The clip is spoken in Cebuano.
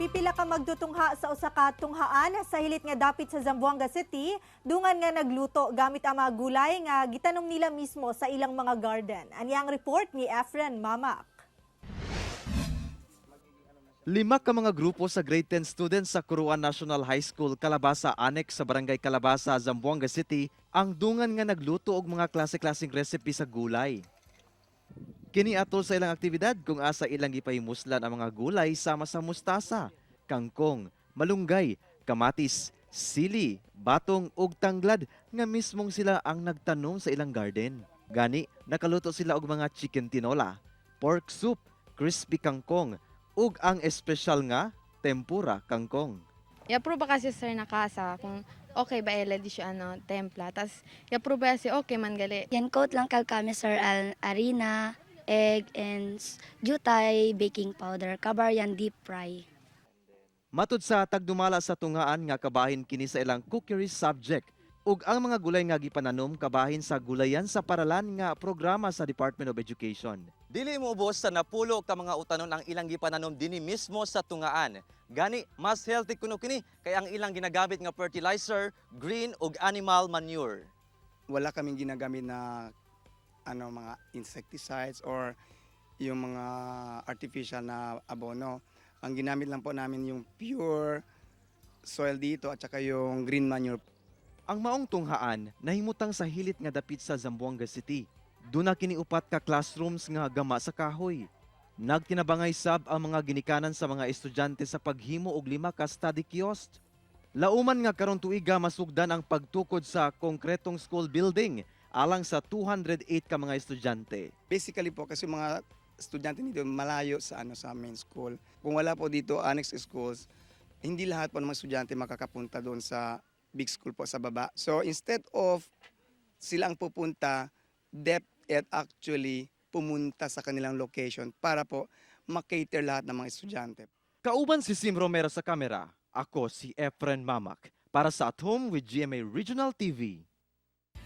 Pipila ka magtutungha sa usa ka tunghaan sa hilit nga dapit sa Zamboanga City, dungan nga nagluto gamit ang mga gulay nga gitanom nila mismo sa ilang mga garden. Ani ang report ni Efren Mamak. Lima ka mga grupo sa Grade 10 students sa Curuan National High School, Calabasa Annex sa Barangay Calabasa, Zamboanga City ang dungan nga nagluto og mga klase-klaseng recipe sa gulay. Kini atol sa ilang aktibidad kung asa ilang gipahimuslan ang mga gulay sama sa mustasa, kangkong, malunggay, kamatis, sili, batong ug tanglad nga mismong sila ang nagtanom sa ilang garden. Gani, nakaluto sila og mga chicken tinola, pork soup, crispy kangkong, ug ang espesyal nga tempura kangkong. I-approve ba kasi, sir, nakasa kung okay ba ela di siya ano templa. Tas i-approve ba si okay man gali. Yan coat lang kag kami, sir, al harina, egg, and jutay, baking powder. Kabar yan deep fry. Matud sa tagdumala sa tunghaan nga kabahin kini sa ilang cookery subject ug ang mga gulay nga gipananom kabahin sa Gulayan sa Paaralan nga programa sa Department of Education. Dili moubos sa 10 ka mga utanon ang ilang gipananom dinhi mismo sa tungaan. Gani, mas healthy kuno kini kay ang ilang ginagamit nga fertilizer, green ug animal manure. Wala kaming ginagamit na ano, mga insecticides or yung mga artificial na abono. Ang ginamit lang po namin yung pure soil dito at saka yung green manure. Ang maong tunghaan nahimutang sa hilit nga dapit sa Zamboanga City. Duna kini upat ka classrooms nga gama sa kahoy. Nagtinabangay sab ang mga ginikanan sa mga estudyante sa paghimo og lima ka study kiosk. Lauman nga karon tuiga masugdan ang pagtukod sa konkretong school building alang sa 208 ka mga estudyante. Basically po kasi mga estudyante dito malayo sa ano, sa main school. Kung wala po dito annex schools, hindi lahat po ng mga estudyante makakapunta doon sa big school po sa baba. So instead of sila ang pupunta, DepEd actually pumunta sa kanilang location para po makater lahat ng mga estudyante. Kauban si Sim Romero sa kamera, ako si Efren Mamak para sa At Home with GMA Regional TV.